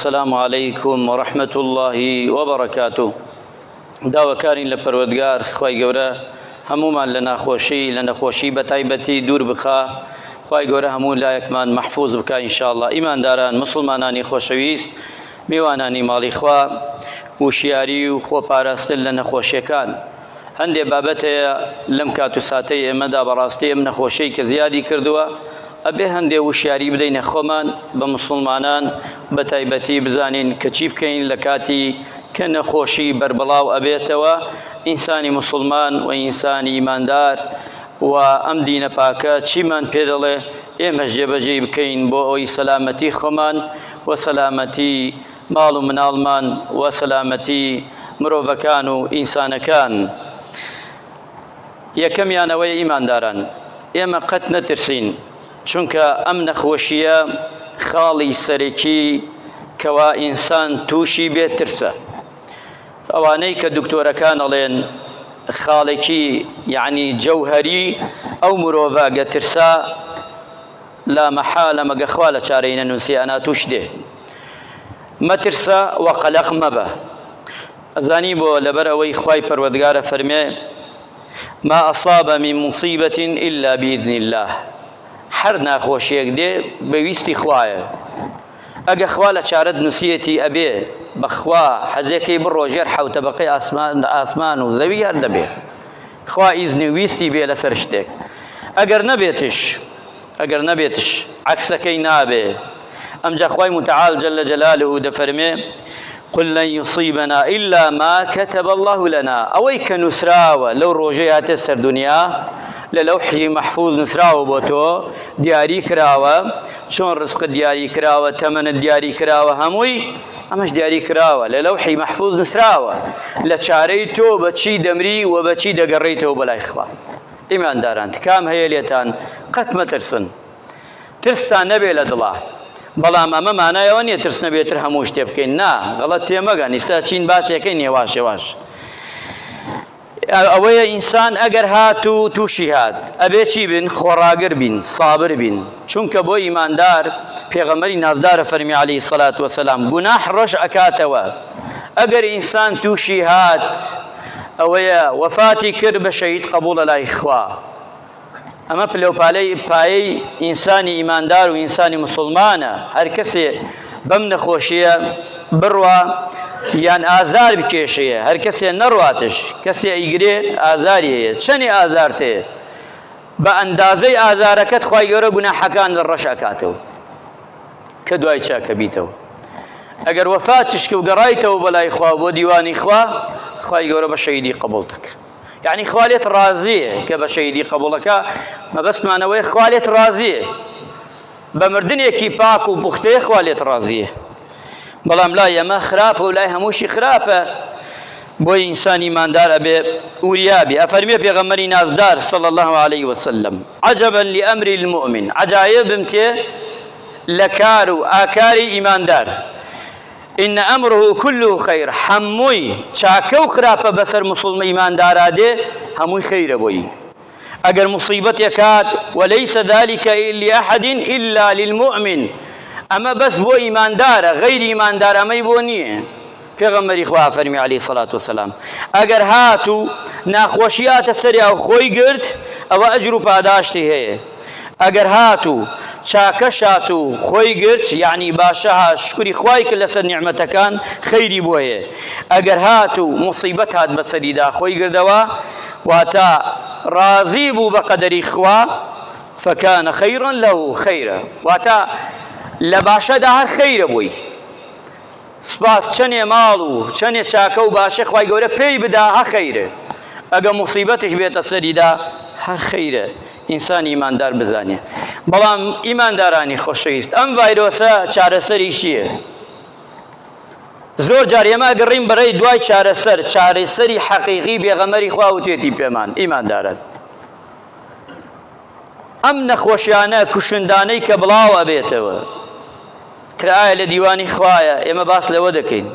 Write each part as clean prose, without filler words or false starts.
السلام علیکم ورحمة الله وبرکاته داواکارین لە پەروەردگار خوای گەورە هەمومان لە ناخۆشی لە نەخۆشی بە تایبەتی دوور بخا خوای گەورە هەموو لایەکمان مەحفوظ بکا ئینشاءاللە ئیمانداران مسلمانانی خۆشەویست میوانانی ماڵی خوا وشیاری و خۆپاراستن لە نەخۆشیەکان هەندێ بابەت هەیە لەم کات و ساتەی ئێمەدا بەڕاستی ئەم نەخۆشیەی کە زیادی کردووە ئەبێ هەندێ وشیاری بدەینە خۆمان بە مسوڵمانان بە تایبەتی بزانین کە چی بکەین لە کاتی کە نەخۆشی بەربڵاو ئەبێتەوە ئینسانی مسوڵمان و ئینسانی ئیماندار و ئەم دینە پاکە چیمان پێ دەڵێ ئێمەش جێبەجێی بکەین بۆ ئەوەی سەلامەتی خۆمان و سەلامەتی ماڵ و مناڵمان و سەلامەتی مرۆڤەکان و ئینسانەکان. یەکەمیان ئەوەیە ئیمانداران ئێمە قەت نەترسین چونکە ئەم نەخۆشیە خاڵی سەرەکی کەوا ئینسان تووشی بێ ترسە ئەوانەی کە دکتۆرەکان ئەڵێن خاڵێکی یعنی جەوهەری ئەو مرۆڤە گە ترسا لا مەحالە مەگە خوا لە چارەی نەنووسێ ئەنا تووش دێ مەترسە و قەلەق مەبە ئەزانی بۆ لەبەر ئەوەی خوای پەروەردگارە فەرمێ ما أصاب من مصیبة إلا بإذن الله هەر ناخۆشیەک دێ بە ویستی خوایە ئەگە خوا لە چارەت نووسیەتی ئەبێ بەخوا حەزەکەی بڕۆ ژێر حەوتەبەقەی ئاسمان ئاسمان و زەوی هەر دەبێ خوا ئیزنی ویستی بێ لەسەر شتێک ئەگەر نەبێتش ئەگەر نەبێتش عەکسەکەی نابێ ئەمجا خوای متعال جل جلاله دەفەرمێ قل لن يصيبنا إلا ما كتب الله لنا ئەوەی کە نووسراوە لەو ڕۆژەی هاتە سەر دنیا لە لەوحی مەحفوظ نووسراوە بۆ تۆ دیاری کراوە چۆن ڕزقت دیاری کراوە تەمەنت دیاری کراوە هەمووی ئەمەش دیاری کراوە لە لەوحی مەحفوظ نووسراوە لە چارەی تۆ بە چی دەمری و بە چی دەگەڕێیتەوە بەلای خوا ئیمانداران تکام هەیە لێتان قەت مەترسن ترستان نەبێ لە دڵا بەڵام ئەمە مانای ئەوە نییە ترس نەبێتر هەموو شتێ بکەین نا غەڵەت تێمەگەن ئیستا چین باسێکەین هێواش هێواش ئەوەیە ئینسان ئەگەر هات و تووشی هات ئەبێ چی بن خۆڕاگر بین سابر بین چونکە بۆ ئیماندار پێغەمبەری نازدارە فەرمی عەلەیهی سەلات وەسەلام گوناح ڕەش ئەکاتەوە ئەگەر ئینسان تووشی هات ئەوەیە وەفاتی کرد بە شەهید قبوڵە لای خوا ئەمە پلەوپالەی پایەی ئینسانی ئیماندار و ئینسانی مسلمانە هەر کەسێ بەم نەخۆشیە بڕوا یان ئازار بکێشەیە هەر کەسێ نەڕواتش کەسێ ئەیگرێ ئازاری هەیە چەنێ ئازارت هەیە بە ئەندازەی ئازارەکەت خوای گەورە گوناحەکان لە ڕەش ئەکاتەوە کە دوای چاکە بیتەوە ئەگەر وەفاتش کرد و گەڕایتەوە بەلای خوا بۆ دیوانی خوا خوای گەورە بە شەهیدی قبوڵ دەکە یعنی خوا لێت ڕازیە کە بە شەهیدی قبوڵەکە مەبەستمانەوەی خوا لێت ڕازیە بە مردنێکی پاک و پوختەیە خوا لێت ڕازیە بەڵام لای ئەمە خراپە و لای هەمووشی خراپە بۆی ئینسان ئیماندار ئەبێ وریابی ئەفەرمێ پێغەمبەری نازدار صلی الله علیه وسلم عجبا لأمر المؤمن عجایبم تێ لە کار و ئاکاری ئیماندار إن أمره كله خير حەمووی چاکە و خراپە بەسەر مسوڵم ئیماندارا دێ هەمووی خەیرە بۆی ئەگەر موسیبەتێک هات وليس ذلك لأحد إلا للمؤمن ئەمە بەس بۆ ئیماندارە غەیری ئیماندار ئەمەی بۆ نییە پێغەمبەری خوا فەرمی عەلەیهی سەلات وسلام ئەگەر هات و ناخۆشی هاتە سەریا و خۆی گرت ئەوە ئەجر و پاداشتی هەیە ئەگەر هات و چاکەش هات و خۆی گرت یعنی باشە هات شکری خوای کرد لەسەر نیعمەتەکان خەیری بۆ هەیە ئەگەر هات و موسیبەت هات بەسەریدا خۆی گردەوە واتە ڕازی بوو بە قەدەری خوا فکان خیرا له خیرە واتە لە باشەدا هەر خەیرە بۆی سوپاس چەنێ ماڵ و چەنێ چاکە و باشە خوای گەورە پێی بدا هە خەیرە ئەگە موسیبەتیش بێتە سەریدا هەر خەیرە ئینسان ئیماندار بزانێ بەڵام ئیماندارانی خۆشەویست ئەم ڤایرۆسە چارەسەری چییە؟ زۆر جار ئێمە ئەگەڕین بەڕێی دوای چارەسەر چارەسەری حەقیقی بێغەمەری خوا وتێتی پێمان ئیمانداران ئەم نەخۆشیانە کوشندانەی کە بڵاو ئەبێتەوە ترایە لە دیوانی خوایە ئێمە باس لەوە دەکەین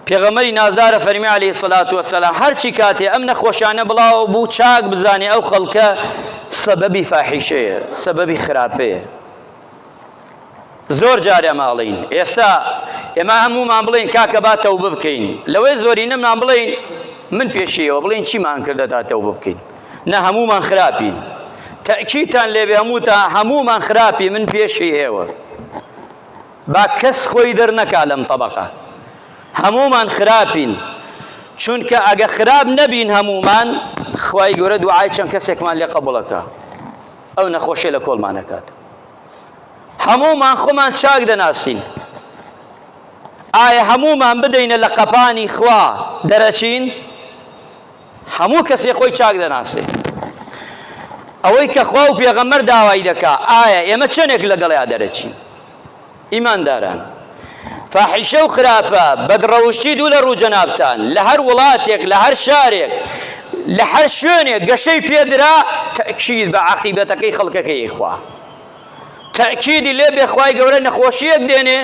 پێغەمبەری نازدارە فەرمی عەلەیهی سەلات وەسەلام هەرچی کاتێ ئەم نەخۆشیانە بڵاوە بوو چاک بزانێ ئەو خەڵکە سەبەبی فاحیشەیە سەبەبی خراپەیە. زۆر جار ئێمە ئەڵێین ئێستا ئێمە هەموومان بڵێین کاکە با تەوبە بکەین لەوەی زۆرینەمان بڵێین من پێشیەوە بڵێین چیمان کردە تا تەوبە بکەین نە هەموومان خراپین تەکیتان لێبێ هەمووتا هەموومان خراپی من پێشی ئێوە با کەس خۆی دەرنەکا لەم تەبەقە هەموومان خراپین چونکە ئەگە خراپ نەبین هەموومان خوای گەورە دوعای چەند کەسێکمان لێ قبوڵەکە ئەو نەخۆشیە لە کۆڵمانەکات هەموومان خۆمان چاک دەناسین ئایا هەموومان بدەینە لە قەپانی خوا دەرەچین هەموو کەسێ خۆی چاک دەناسێ ئەوەی کە خوا و پێغەمبەر داوای دەکا ئایا ئێمە چەندێک لەگەڵیا دەرەچین ئیمانداران فاحیشە و خراپە بەدڕەوشتی دوو لە ڕوو جەنابتان لە هەر وڵاتێک لە هەر شارێک لە هەر شوێنێک گەشەی پێدرا تەکید بە عەقیبەتەکەی خەڵکەکەی خوا تەکیدی لێ بێ خوای گەورە نەخۆشیەک دێنێ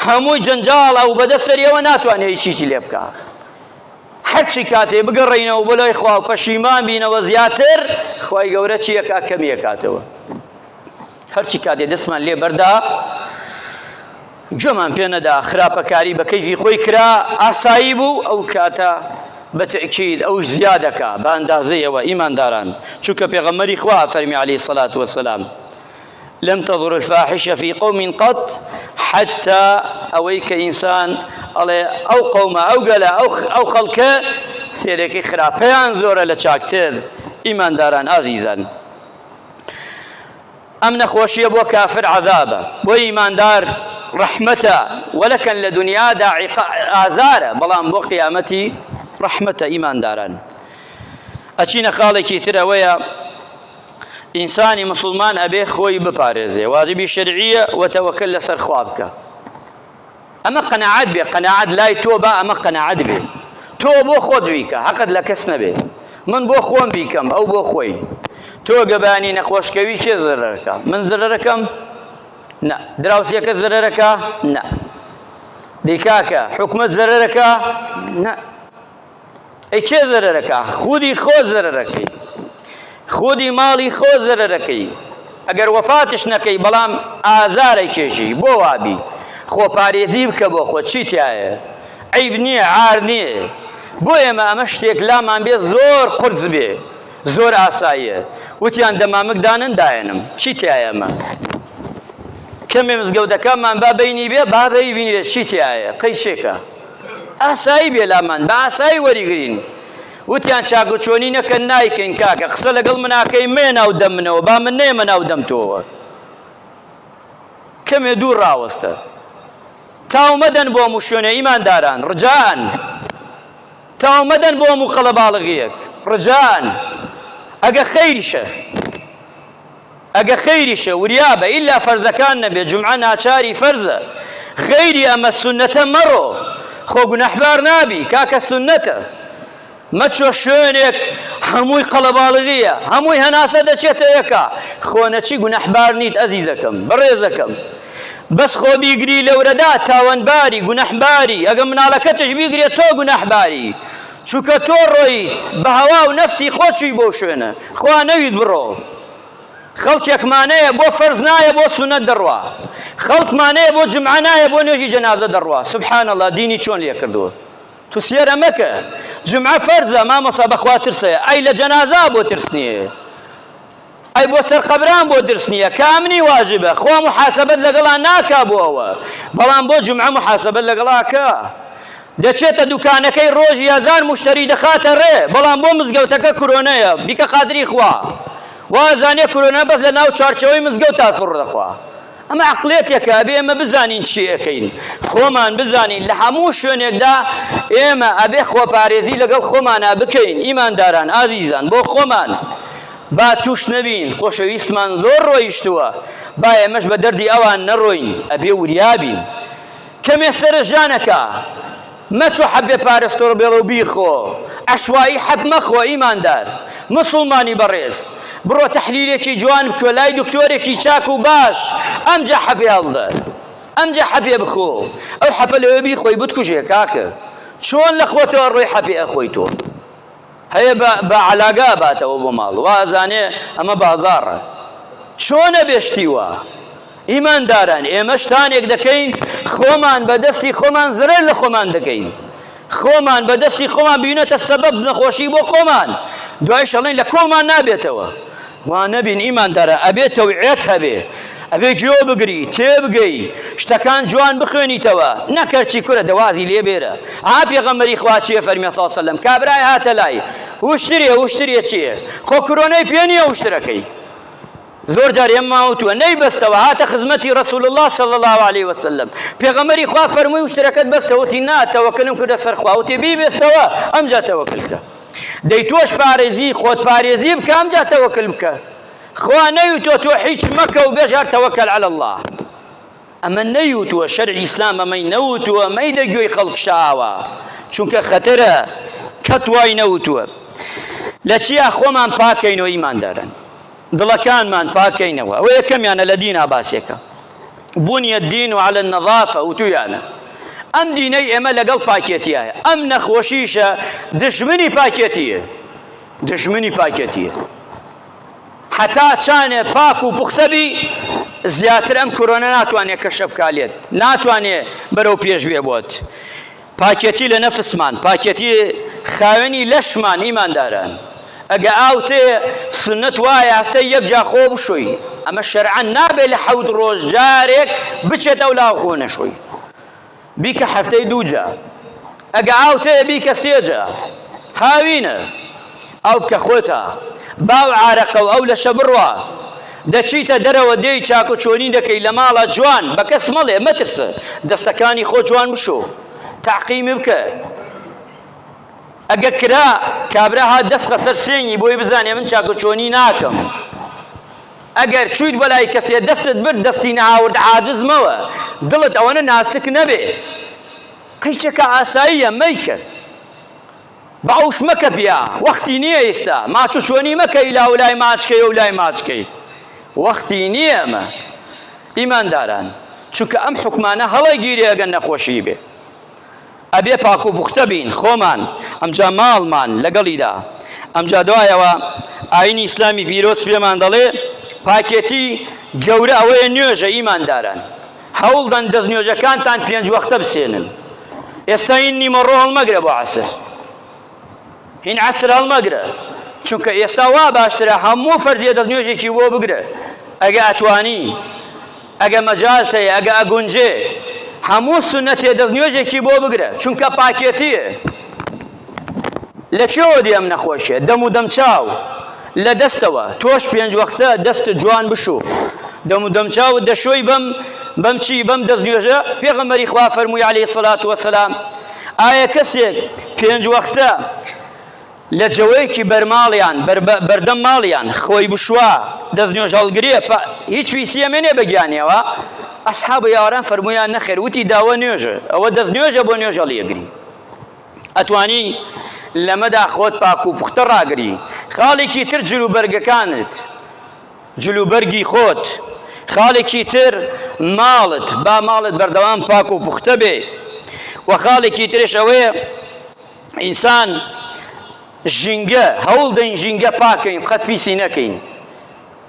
هەمووی جەنجاڵە و بەدەست سەریەوە ناتوانێت هیچی لێ بکا هەرچی کاتێ بگەڕێینەوە بۆ لای خوا و پەشیمان بینەوە زیاتر خوای گەورە چیەکا کەمیەکاتەوە هەرچی کاتێ دەستمان لێ بەردا گوێمان پێ نەدا خراپەکاری بە کەیفی خۆی کرا ئاسایی بوو ئەو کاتە بە تەئکید ئەو زیادەکە بە ئەندازەیەوە ئیمانداران چونکە پێغەمبەری خوا فەرمی عەلەیهی سەلات وەسەلام لم تضر الفاحشة في قوم قط حتى ئەوەی کە ئینسان ئەڵێ ئەو قەومە ئەو گەلە ئەو ئەو خەڵکە سێرەکەی خراپەیان زۆرە لە چاکتر ئیمانداران ئازیزان ئەم نەخۆشیە بۆ کافر عەزابە بۆ ئیماندار ڕەحمەتە وەلەکەن لە دنیادا ئازارە بەڵام بۆ قیامەتی ڕەحمەتە ئیمانداران ئەچینە خاڵێکی تر ئەوەیە ئینسانی مسلمان ئەبێ خۆی بپارێزێ واجبی شەرعیە وتەوەکل لەسەر خوا بکە ئەمە قەناعەت بێ قەناعەت لای تۆ با ئەمە قەناعەت بێ تۆ بۆ خۆت بیکە حەقت لە کەس نەبێ من بۆ خۆم بیکەم ئەو بۆ خۆی تۆ گەبانی نەخۆشکەوی کێ زەرەرەکە من زەرەرەکەم نا دراوسێکە زەرەرەکە نا دیکاکە حکومت زەرەرەکە نا ئەی کێ زەرەرەکا؟ خودی خۆ زەرەرەکەی خودی ماڵی خۆ زەرەرەکەی ئەگەر وەفاتش نەکەی بەڵام ئازارە کێژی بۆ وابی خۆپارێزی بکە بۆ خۆ چی تایە عیب نییە عار نییە بۆ ئێمە ئەمە شتێک لامان بێ زۆر قورس بێ زۆر ئاساییە وتیان دەمامک دانن دایەنم چی تایە ئەمە کەمێ مزگەوتەکەمان با بینی بێ با بینی چی تایە قەی چێکە ئاسایی بێ لامان بە ئاسایی وەریگرین وتیان چاک و چۆنی نەکەن نایکەین کاکە قسە لەگەڵ مناکەی مێ ناو دەم منەوە با من نەیەمە ناو دەم تۆوە کەمێ دوور ڕاوەستە تاو مەدەن بۆ هەموو شوێنە ئیمانداران ڕجان تاو مەدەن بۆ هەموو قەڵەباڵغیەک ڕجان ئەگە خەیریشە ئەگە خەیریشە وریابە ئیلا فەرزەکان نەبێ جومعە ناچاری فەرزە غەیری ئەمە سوننەتە مەڕۆ خۆ گوناحبار نابی کاکە سوننەتە مەچۆ شوێنێک هەمووی قەڵەباڵغیە هەمووی هەناسە دەچێتە یەکە خۆ نەچی گوناحبار نیت ئەزیزەکەم بەڕێزەکەم بەس خۆ بیگری لەورەدا تاوانباری گوناحباری ئەگە مناڵەکەتش بیگرێت تۆ گوناحباری چونکە تۆ ڕۆی بە هەوا و نەفسی خۆ چووی بۆ شوێنە خوا نەویت بڕۆ خەڵکێکمانەیە بۆ فەرز نایە بۆ سونەت دەڕوا خەڵکمانەیە بۆ جمعە نایە بۆ نوێژی جەنازە دەڕوا سبحان الله دینی چۆن لێ کردووە تو سێرە مەکە جمعە فەرزە مامۆستا بەخوا ترسەیە ئەی لە جەنازە بۆ ترس نییە ئەی بۆ سەر قەبران بۆ ترس نییە کامنی واجبە خوا محاسبەت لەگەڵا ناکا بۆ ئەوە بەڵام بۆ جمعە محاسبەت لەگەڵا کە دەچێتە دوکانەکەی ڕۆژی هەزار مشتری دەخاتە ڕێ بەڵام بۆ مزگەوتەکە کرۆنەیە بیکە قادری خوا وازانێ کرۆنا بەس لە ناو چوارچێوەی مزگەوت تا سوڕ دەخوا ئەمە عەقڵیەتێکە ئەبێ ئێمە بزانین چی ئەکەین خۆمان بزانین لە هەموو شوێنێکدا ئێمە ئەبێ خۆپارێزی لەگەڵ خۆمانا بکەین ئیمانداران ئازیزان بۆ خۆمان با توش نەبین خۆشەویستمان زۆر ڕۆیشتووە با ئێمەش بە دەردی ئەوان نەڕۆین ئەبێ وریابین کەمێ سەرە ژانەکە مەچۆ حەبێ پارستۆر بێڵە و بیخۆ عەشوایی حەب مەخۆ ئیماندار مسوڵمانی بەڕێز بڕۆ تەحلیلێکی جوان بکە لای دکتۆرێکی چاک و باش ئەمجا حەبێ هەڵدە ئەمجا حەبێ بخۆ ئەو حەپە لەوێ بیخۆی بتکوژێ کاکە چۆن لە خۆتەوە ڕۆی حەپێ ئەخۆی تۆ هەیە بە عەلاگە ئەباتەوە بۆ ماڵ وا ئەزانێ ئەمە بازاڕە چۆنە بێشتی وا؟ ئیمانداران ئێمە شتانێک دەکەین خۆمان بە دەستی خۆمان زرەر لە خۆمان دەکەین خۆمان بە دەستی خۆمان بینەتە سەبەب نەخۆشی بۆ خۆمان دوای شەڵێن لە کۆڵمان نابێتەوە وا نەبین ئیماندارە ئەبێ تەوعێت هەبێ ئەبێ گوێ بگری تێبگەی شتەکان جوان بخوێنیتەوە نەکەرچی کورە دەوازی لێ بێرە ئا پێغەمبەری خوا چیە فەرمی صلی سەلەم کابرای هاتە لای وشترێ وشترێ چیە خۆ کرۆنەی پێ نییە وشترەکەی زۆر جار ئێمە وتووە نەیبەستەوە هاتە خزمەتی رسول الله صلی الله علیه وسلم پێغەمبەری خوا فەرمووی وشترەکەت بەستەوە وتی نا تەوەکلم کردە سەر خوا وتی بیبەستەوە ئەمجا تەوەکل کە دەی تۆش پارێزی خۆت پارێزی بکە ئەمجا تەوەکل بکە خوا نەیوتووە تۆ هیچ مەکە و بێژ هەر تەوەکەل علی الله ئەمە نەیوتووە شەرعی ئیسلام ئەمەی نەوتووە مەیدە گوێی خەڵک شاوە چونکە خەتەرە کەت وای نەوتووە لە چیا خۆمان پاکەینەوە ئیماندارن دڵەکانمان پاکەینەوە ئەوە یەکەمیانە لە دینا باسێکە بني الدين على النظافة وتویانە ئەم دینەی ئێمە لەگەڵ پاکێتیایە ئەم نەخۆشیشە دژمنی پاکێتیە دژمنی پاکێتیە هەتا چانێ پاک و پوختە بی زیاتر ئەم کۆرۆنا ناتوانێ کەشە بکا لێت ناتوانێ بەرەو پێش بێ بۆت پاکێتی لە نەفسمان پاکێتی خاوێنی لەشمان ئیمانداران ئەگە ئاو تێ سنت وایە هەفتە یەک جا خۆ بشۆی ئەمە شەرعەن نابێ لە حەوت ڕۆژ جارێک بچێت ئەو لاو خۆ نەشۆی بیکە هەفتەی دوو جا ئەگە ئاوت هەیە بیکە سێ جا هاوینە ئاو بکە خۆتا باو عارەقە و ئەو لەشە بڕوا دەچیتە دەرەوە دێی چاک و چۆنی دەکەی لە ماڵە جوان بە کەس مەڵێ مەترسە دەستەکانی خۆ جوان بشۆ تەعقیمی بکە ئەگە کرا کابرا هات دەست خە سەر سێنگی بۆی بزانێ من چاک و چۆنی ناکەم ئەگەر چوویت بۆ لای کەسێ دەستت برد دەستی نەهاورد عاجز مەوە دڵت ئەوەنە ناسک نەبێ قیچەکە ئاساییە مەیکە باوش مەکە پیا وەختی نییە ئێستا ماچ و چۆنی مەکە ئیلا و لای ماچکەی و لای ماچکەی وەختی نییە ئەمە ئیمانداران چونکە ئەم حکمانە هەڵەگیرێ ئەگەر نەخۆشی بێ ئەبێ پاک و پوختە بین خۆمان ئەمجا ماڵمان لەگەڵیدا ئەمجا دوایەوە ئاینی ئیسلامی پیرۆز پێمان دەڵێ پاکێتی گەورە ئەوەیە نوێژە ئیمانداران هەوڵدەن دەست نوێژەکانتان پێنج وەختە بسێنن ئێستا این نیمەڕۆ هەڵمەگرە بۆ عەسر هین عەسر هەڵمەگرە چونکە ئێستا وا باشترە هەموو فەرزیە دەست نوێژێکی بۆ بگرە ئەگە ئەتوانی ئەگە مەجالت هەیە ئەگە ئەگونجێ هەموو سونەتێ دەست نوێژێکی بۆ بگرە چونکە پاکێتیە لە کوێوە دێ ئەم نەخۆشیە دەم و دەمچاو لە دەستەوە تۆش پێنج وەختە دەستت جوان بشو دەم و دەمچاوت دەشۆی بەم بەم چی بەم دەست نوێژە پێغەمبەری خوا فەرمووی عەلەیهی سەلات وەسەلام ئایا کەسێک پێنج وەختە لە جەوەیەکی بەرماڵیان بەردەم ماڵیان خۆی بشوا دەست نوێژ هەڵگرێ هیچ پیسی ئەمێنێ بە گیانیەوە ئەسحاب و یاوەران فەرموویان نەخێر وتی داوە نوێژە ئەوە دەست نوێژە بۆ نوێژ هەڵیەگری ئەتوانی لەمەدا خۆت پاک و پوختە ڕاگری خاڵێکی تر جل و بەرگەکانت جل و بەرگی خۆت خاڵێکی تر ماڵت با ماڵت بەردەوام پاک و پوختە بێ و خاڵێکی ترش ئەوەیە ئینسان ژینگە هەوڵ دەین ژینگە پاکەین قەت پیسی نەکەین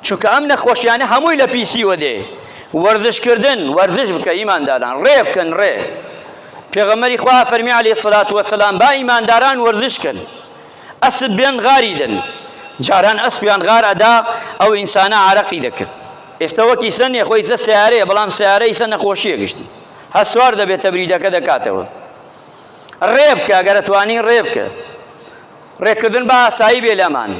چونکە ئەم نەخۆشیانە هەمووی لە پیسیوە دێ وەرزشکردن وەرزش بکە ئیمانداران ڕێ بکەن ڕێ پێغەمبەری خوا فەرمی عەلەیهی سڵات وەسەلام با ئیمانداران وەرزش کەن ئەسپ بێن غاری دەن جاران ئەسپیان غار ئەدا ئەو ئینسانە عرەقی دەکرد ئێستا وەک ئیسە نیە خۆی ئیسە سیارەیە بەڵام سیارە ئیسە نەخۆشیە گشتی هەر سوار دەبێت تەبریدەکە دەکاتەوە ڕێ بکە ئەگەر ئەتوانی ڕێ بکە ڕێکردن بە ئاسایی بێ لەمان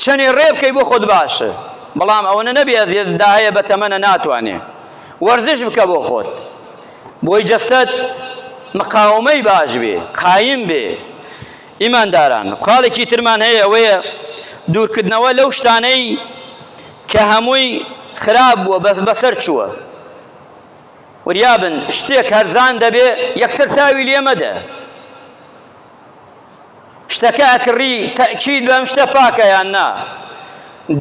چەنێ ڕێ بکەی بۆ خۆت باشە بەڵام ئەوەنە نەبێ ئەزیەت دا هەیە بە تەمەنە ناتوانێ وەرزش بکە بۆ خۆت بۆی جەستەت مقاومەی باش بێ قایم بێ ئیمانداران خاڵێکی ترمان هەیە ئەوەیە دوورکردنەوە لەو شتانەی کە هەمووی خراپ بووە بەس بەسەر چووە وریابن شتێک هەرزان دەبێ یەکسەر تاوی لێ مەدە شتەکە ئەکڕی تەئکید بەم شتە پاکە یان نا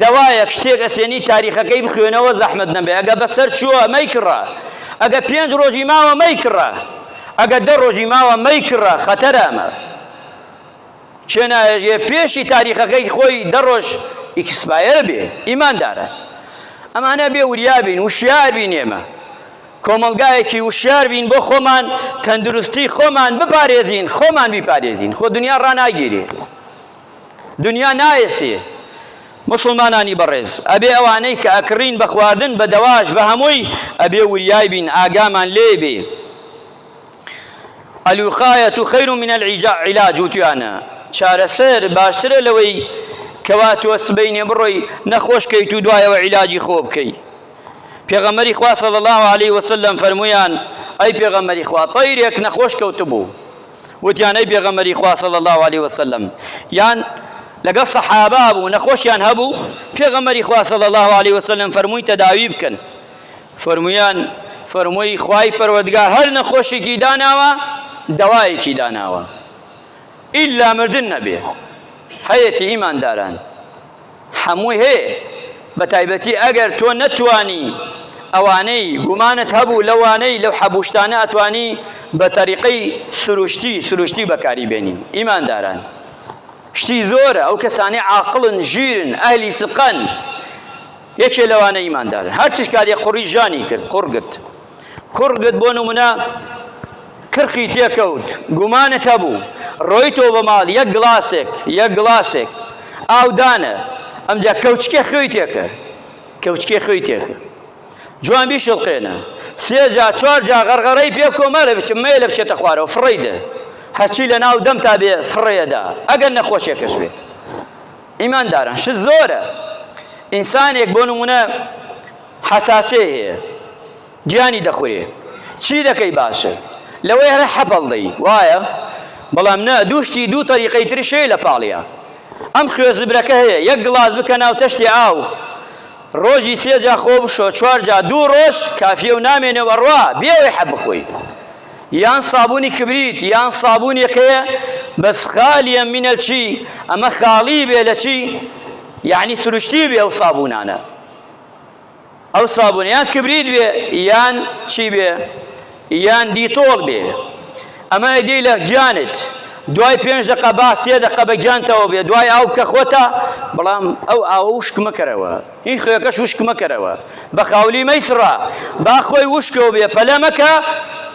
دەوایەک شتێک ئەسێنی تاریخەکەی بخوێنەوە زەحمەت نەبێ ئەگە بەسەر چووە مەیکڕە ئەگە پێنج ڕۆژی ماوە مەیکڕە ئەگە دە ڕۆژی ماوە مەیکڕە خەتەرە ئەمە کێ نایەژێ پێشی تاریخەکەی خۆی دە ڕۆژ expire بێ ئیماندارە. ئەمانە بێ وریا بین وشیار بین ئێمە کۆمەڵگایەکی وشیار بین بۆ خۆمان تەندروستی خۆمان بپارێزین خۆمان بیپارێزین خۆ دنیا ڕاناگیرێ دنیا نایەسێ موسڵمانانی بەڕێز ئەبێ ئەوانەی کە ئەکڕین بە خواردن بە دەواش بە هەمووی ئەبێ وریای بین ئاگامان لێ بێ الوقایە خیر من العلاج وتویانە چارەسەر باشترە لەوەی کەوا تۆ سبەینێ بڕۆی نەخۆش کەیت و دوایەوە عیلاجی خۆ بکەی پێغەمبەری خوا صلی الله علیه وسلم فەرموویان ئەی پێغەمبەری خوا تەیرێک نەخۆش کەوتبوو وتیان ئەی پێغەمبەری خوا صلی الله علیه وسلم یان لەگەڵ سەحابا بوو نەخۆشیان هەبوو پێغەمبەری خوا صلی الله علیه وسلم فەرمووی تەداوی بکەن فەرموویان فەرمووی خوای پەروەردگار هەر نەخۆشێکی داناوە دەوایەکی داناوە ئیلا مردن نەبێ هەیەتی ئیمانداران هەمووی هەیە بەتایبەتی ئەگەر تۆ نەتوانی ئەوانەی گومانت هەبوو لەوانەی لەو حەبوشتانە ئەتوانی بە تەریقەی سروشتی سروشتی بەکاری بێنین ئیمانداران شتی زۆرە ئەو کەسانەی عاقڵن ژیرن ئەهلی سقەن یەکێ لەوانە ئیماندارن هەرچیش کارێ قوڕی ژانی کرد قوڕگت کوڕگت بۆ نمونە کرخی تێکەوت گومانت هەبوو ڕۆیتەوە بە ماڵ یەک گڵاسێک یەک گڵاسێک ئاو دانە ئەمجا کەوچکێ خوێی تێکە کەوچکێ خوێی تێکە جوان بیشڵقێنە سێ جا چوار جا غەرغەرەی پێ بکە و مەلە بچم مەیلە بچێتە خوارەوە فڕێی دە هەرچی لە ناو دەم تا بێ فڕێدا ئەگەر نەخۆشیەکەش بێ ئیمانداران شت زۆرە ئینسانێک بۆ نمونە حەساسیەی هەیە گیانی دەخورێ چی دەکەی باشە لەوەی هەر حەپەڵ دەی وایە بەڵام نە دووشتی دوو تەریقەی ترش هەیە لە پاڵیا ئەم خوێ زبرەکە هەیە یەک گڵاس بکە ناو تەشتی ئاو ڕۆژی سێ جا خۆ بشۆ چوار جا دوو ڕۆژ کافیە و نامێنێ و ئەڕوا بێ ئەوەی حەب بخۆی یان سابونی کبریت یان سابونێک هەیە بەس خالیە منەل چی ئەمە خاڵی بێ لە چی یعنی سروشتی بێ ئەو سابونانە ئەو سابوونە یان کبریت بێ یان چی بێ یان دیتۆڵ بێ ئەمە ئەدەی لە گیانت دوای پێنج دقە با سێ دقە بە گیانتەوە بێ دوای ئاو بکە خۆتە بەڵام ئەو ئاوە وشک مەکەرەوە هی خوێکەش وشک مەکەرەوە بە خاولی مەیسڕە با خۆی وشکەوە بێ پەلە مەکە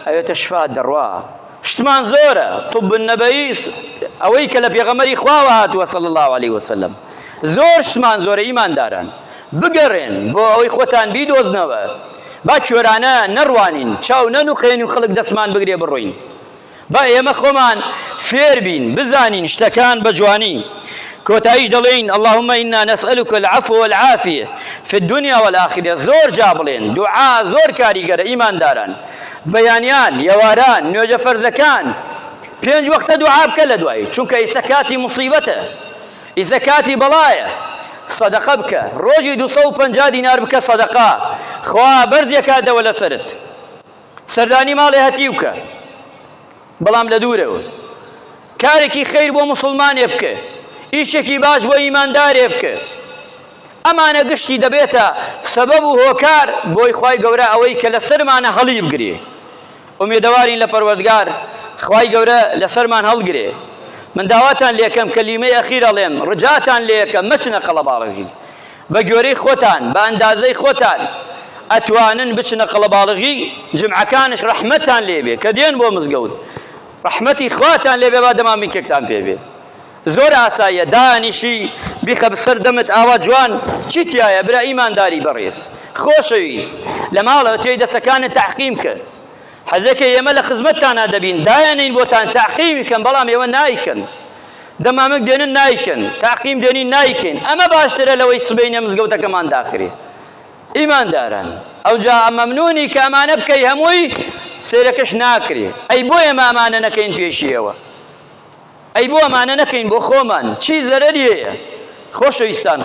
ئەوێتە شفات دەڕوا شتمان زۆرە طب النبوی ئەوەی کە لە پێغەمبەری خواوە هاتووە صلی الله علیه وسلم زۆر شتمان زۆرە ئیمانداران بگەڕێن بۆ ئەوەی خۆتان بیدۆزنەوە با کوێرانە نەڕوانین چاو نەنوقێن و خەڵک دەستمان بگرێ بڕۆین با ئێمە خۆمان فێر بین بزانین شتەکان بە جوانی کۆتاییش دەڵێین اللهم إنا نسألك العفو والعافية في الدنيا والآخرة زۆر جا بڵێن دوعا زۆر کاریگەرە ئیمانداران بەیانیان یەواران نوێژە فەرزەکان پێنج وەختە دوعا بکە لە دوایی چونکە ئیسە کاتی مصیبەتە ئیسە کاتی بەڵایە سەدەقە بکە ڕۆژی 250 دینار بکە سەدەقە خوا بەرزیەکاتەوە لەسەرت سەردانی ماڵێ هەتیو بکە بەڵام لە دوورەوە کارێکی خەیر بۆ موسڵمانێ بکە ئیشێکی باش بۆ ئیماندارێ بکە ئەمانە گشتی دەبێتە سەبەب و هۆکار بۆی خوای گەورە ئەوەی کە لەسەرمانە هەڵی بگرێ ئومێدەوارین لە پەروەردگار خوای گەورە لەسەرمان هەڵگرێ من داواتان لێکەم کەلیمەی ئەخیر ئەڵێم ڕجاتان لێکەم مەچنە قەڵەباڵغی بە گوێرەی خۆتان بە ئەندازەی خۆتان ئەتوانن بچنە قەڵەباڵغی جمعەکانش ڕەحمەتان لێبێ کە دێن بۆ مزگەوت ڕەحمەتی خواتان لێبێ با دەمامکێکتان پێ بێ زۆر ئاساییە دانیشی بیخە بسەر دەمت ئاوا جوان چی تایە برا ئیمانداری بەڕێز خۆشەویست لە ماڵەوە تێی دەسەکانت تەعقیم کرد حەزەکە ئێمە لە خزمەتتانا دەبین دایانین بۆتان تەعقیمی کەن بەڵام ئێوە نایکەن دەمامک دێنن نایکەن تاقیم دێنین نایکەین ئەمە باشترە لەوەی سبەینێ مزگەوتەکەمان داخرێ ئیمانداران ئەوجا مەمنونی کە ئەمانە بکەی هەمووی سێرەکەش ناکرێ ئەی بۆ ئێمە ئەمانە نەکەین پێشیەوە ئەی بۆ ئەمانە نەکەین بۆ خۆمان چی زەرەری هەیە خۆشەویستان.